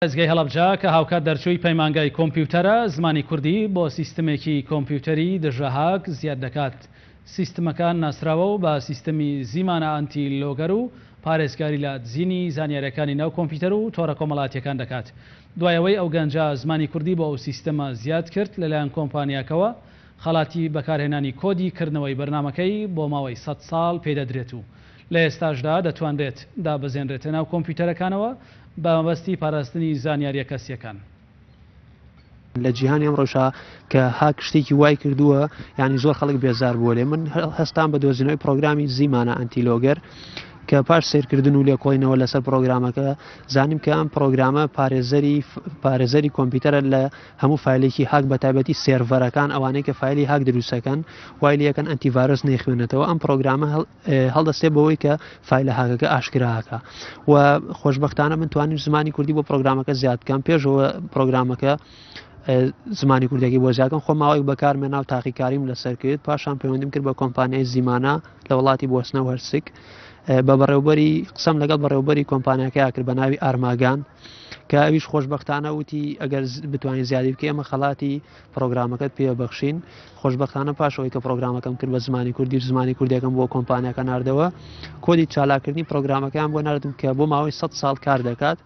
پارێزگای هەڵەبجە کە هاوکات دەرچووی پەیمانگای کۆمپیوتەرە، زمانی کوردی بۆ سیستمێکی کۆمپیوتەری دژە هاک زیاد دەکات. سیستمەکە ناسراوە و بە سیستمی زیمانە ئەنتی لۆگەر و پارێزگاری لە دزینی زانیارییەکانی ناو کۆمپیوتەر و تۆڕە کۆمەڵایەتییەکان دەکات. دوای ئەوەی ئەو گەنجە زمانی کوردی بۆ ئەو سیستمە زیاد کرد، لەلایەن کۆمپانیاکەوە خەڵاتی بەکارهێنانی کۆدی کردنەوەی بەرنامەکەی بۆ ماوەی 100 ساڵ پێدەدرێت و لە ئێستاشدا دەتوانرێت دابەزێنرێتە ناو کۆمپیوتەرەکانەوە بە مەبەستی پاراستنی زانیارییە کەسییەکان. لە جیهانی ئەمڕۆشا کە هاک شتێکی وای کردووە یعنی زۆر خەڵک بێزار بووە لێ من هەستام بە دۆزینەوەی پرۆگرامی زیمانە ئەنتیلۆگەر کە پاش سیرکردن و لێکۆڵینەوە لەسەر پرۆگرامەکە زانیم کە ئەم پرۆگرامە پارێزەری پارێزەری کۆمپیوتەرە لە هەموو فایلێکی هاک بە تایبەتی سێرڤەرەکان ئەوانەی کە فایلی هاک دروستەکەن وای لەکەن ئەنتیڤایرۆس نەیخوێنێتەوە ئەم پرۆگرامە هەڵدەستێ بەوەی کە فایلە هاکەکە ئاشکراکە و خۆشببختانە من توانیم زمانی کوردی بۆ پرۆگرامەکە زیاد بکەم پێشەوە پرۆگرامەکە زمانی کوردەکەی بۆ زیاکەم خۆ ماوەیەک بەکارمێ ناو تاقیکاریم لەسەر کرد پاشان پەیوەندیم کرد بە کۆمپانیای زیمانە لە وڵاتی بۆسنە و هەرسک بە بەڕێوبەری قسەم لەگەڵ بەڕێوبەری کۆمپانیاکەیا کرد بە ناوی ئارماگان کە ئەویش خۆشببختانە وتی ئەگەر بتوانین زیادی بکەی ئەمە خەڵاتی پرۆگرامەکەت پێ بەخشین خۆشببختانە پاش ئەوەی کە پرۆگرامەکەم کرد بە زمانی کوردی و زمانی کوردەکەم بۆ کۆمپانیاکە ناردەوە کۆدی چالاکردنی پرۆگرامەکەیان بۆ ناردم کە بۆ ماوەی 100 ساڵ کار دەکات.